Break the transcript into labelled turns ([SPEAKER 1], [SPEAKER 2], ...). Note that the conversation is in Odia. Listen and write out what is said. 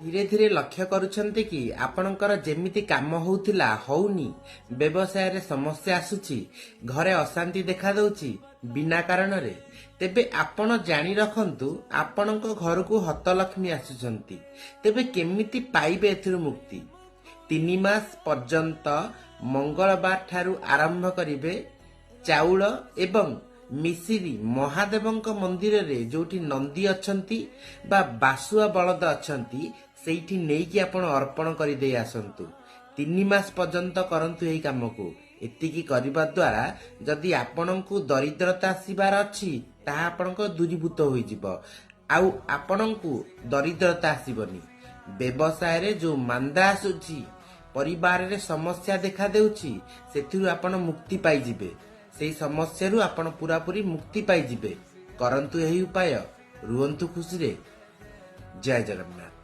[SPEAKER 1] ଧୀରେ ଧୀରେ ଲକ୍ଷ୍ୟ କରୁଛନ୍ତି କି ଆପଣଙ୍କର ଯେମିତି କାମ ହଉଥିଲା ହଉନି, ବ୍ୟବସାୟରେ ସମସ୍ୟା ଆସୁଛି, ଘରେ ଅଶାନ୍ତି ଦେଖାଦଉଛି ବିନା କାରଣରେ? ତେବେ ଆପଣ ଜାଣି ରଖନ୍ତୁ, ଆପଣଙ୍କ ଘରକୁ ହତଲକ୍ଷ୍ମୀ ଆସୁଛନ୍ତି। ତେବେ କେମିତି ପାଇବେ ଏଥିରୁ ମୁକ୍ତି? 3 ମାସ ପର୍ଯ୍ୟନ୍ତ ମଙ୍ଗଳବାର ଠାରୁ ଆରମ୍ଭ କରିବେ। ଚାଉଳ ଏବଂ ମିଶିରି ମହାଦେବଙ୍କ ମନ୍ଦିରରେ, ଯୋଉଠି ନନ୍ଦୀ ଅଛନ୍ତି ବା ବାସୁଆ ବଳଦ ଅଛନ୍ତି, ସେଇଠି ନେଇକି ଆପଣ ଅର୍ପଣ କରିଦେଇ ଆସନ୍ତୁ। 3 ମାସ ପର୍ଯ୍ୟନ୍ତ କରନ୍ତୁ ଏହି କାମକୁ। ଏତିକି କରିବା ଦ୍ୱାରା ଯଦି ଆପଣଙ୍କୁ ଦରିଦ୍ରତା ଆସିବାର ଅଛି, ତାହା ଆପଣଙ୍କ ଦୂରୀଭୂତ ହୋଇଯିବ ଆଉ ଆପଣଙ୍କୁ ଦରିଦ୍ରତା ଆସିବନି। ବ୍ୟବସାୟରେ ଯୋଉ ମାନ୍ଦା ଆସୁଛି, ପରିବାରରେ ସମସ୍ୟା ଦେଖା ଦେଉଛି, ସେଥିରୁ ଆପଣ ମୁକ୍ତି ପାଇଯିବେ। ସେଇ ସମସ୍ୟାରୁ ଆପଣ ପୁରାପୁରି ମୁକ୍ତି ପାଇଯିବେ। କରନ୍ତୁ ଏହି ଉପାୟ, ରୁହନ୍ତୁ ଖୁସିରେ। ଜୟ ଜଗନ୍ନାଥ।